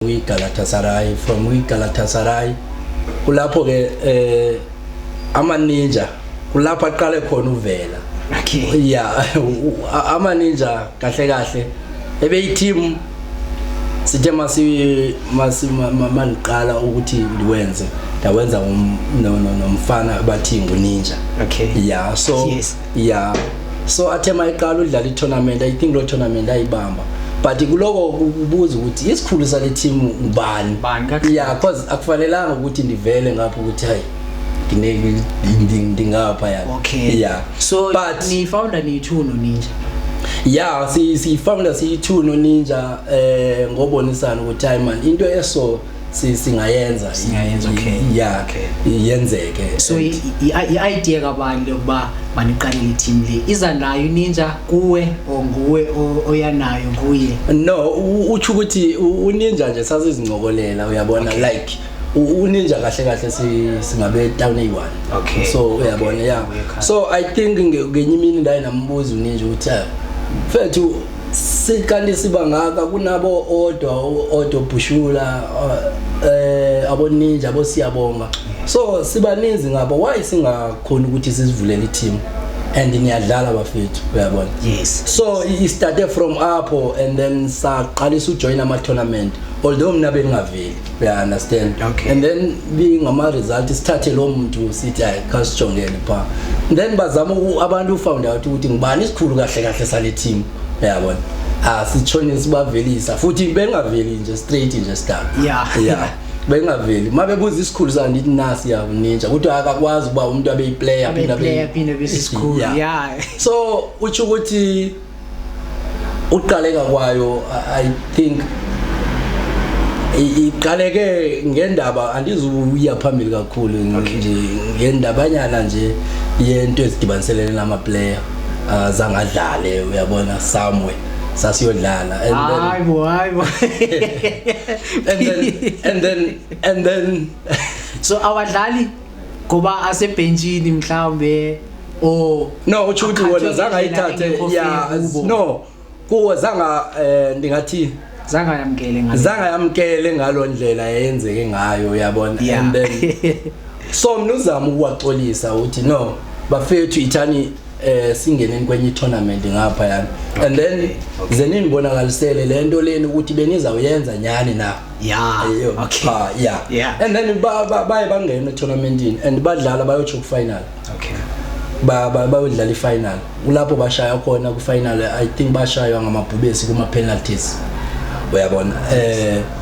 Kwi-Galatasaray, from kwi-Galatasaray kulapho ke ama-Ninja kulapho aqale khona uvela. Yeah, ama-Ninja kahle kahle ebeyi-team sithe masi maniqala ukuthi ndiwenze, ndawenza nomfana bathi nguNinja. Yeah, so yeah, so athe mayiqala udlala i-tournament, I think lo tournament ayibamba, but kuloko kubuza ukuthi isikhulu sale team ngubani. Ngubani, kakuhle. Yeah, 'cause akufanelanga ukuthi ndivele ngapha ukuthi hayi, ndingapha yani. Yeah. So but ni-founder niyi-two noNinja? Yeah, si-founder siyi-two noNinja, ngobonisana ukuthi hayi man, into eso singayenza. Singayenza, okay. Yeah. Yenzeke. So i-idea kabani lokuba maniqalele i-team le? Iza nayo iNinja kuwe or nguwe oya nayo kuye? No, utsho ukuthi uNinja nje sasizincokolela, uyabona. Like uNinja kahle kahle singabe town eyi-one. So uyabona, yeah. Uyekhaya. So I think ngenye imini ndaye nambuza uNinja ukuthi, "Ah, mfethu, sikanti siba ngaka kunabo odwa odwa Bhushula, aboNinja, abosiyabonga, so sibaninzi ngabo, why singakhoni ukuthi sizivulele i-team and niyadlala bafethu?" Uyabona. So i started from apho and then saqalisa ujoin ama tournament, although mina bengingaveli, uya understand. And then bingama result sithathe lo muntu sithi hayi, khasijongele pha. Then bazama abantu found out ukuthi ngibani isikhulu kahle kahle sale team, uyabona. Ah, sitshone sibavelisa futhi bengaveli nje straight nje star. Yeah, bengaveli mabebuza isikhulu sami, ndithi nasi ya Ninja, ukuthi akakwazi ukuba umuntu abe yi-player Abe player phinde bese isikhulu. So utsho ukuthi uqaleka kwayo, I think iqaleke ngendaba, andizuya phambili kakhulu nje ngendabanyana nje yento ezidibaniselene nama player zangadlale, uyabona, somewhere sasiyodlala and then Hayi bo, hayi bo. And then So awadlali ngoba asebhenchini mhlawumbe or No, utsho ukuthi akhathwe wona zange ngendlela ayithathe. engekho fair kubo. No, kuwo zanga ndingathi Zange yamkele ngale. Zange yamkele ngalondlela yenzeke ngayo, uyabona. And then so mina uzama ukuwaxolisa ukuthi no bafethu, ithani singeneni kwenye tournament ngapha yani, and then ze ninibonakalisele lento leni ukuthi benizawuyenza nyani na. Ayo, ah, yeah. And then baye bangena etournamentini and badlala bayotsho ku final. Bayodlala i-final, kulapho bashaya khona ku-final. I think bashaywa ngamabhubesi kuma penalties, uyabona.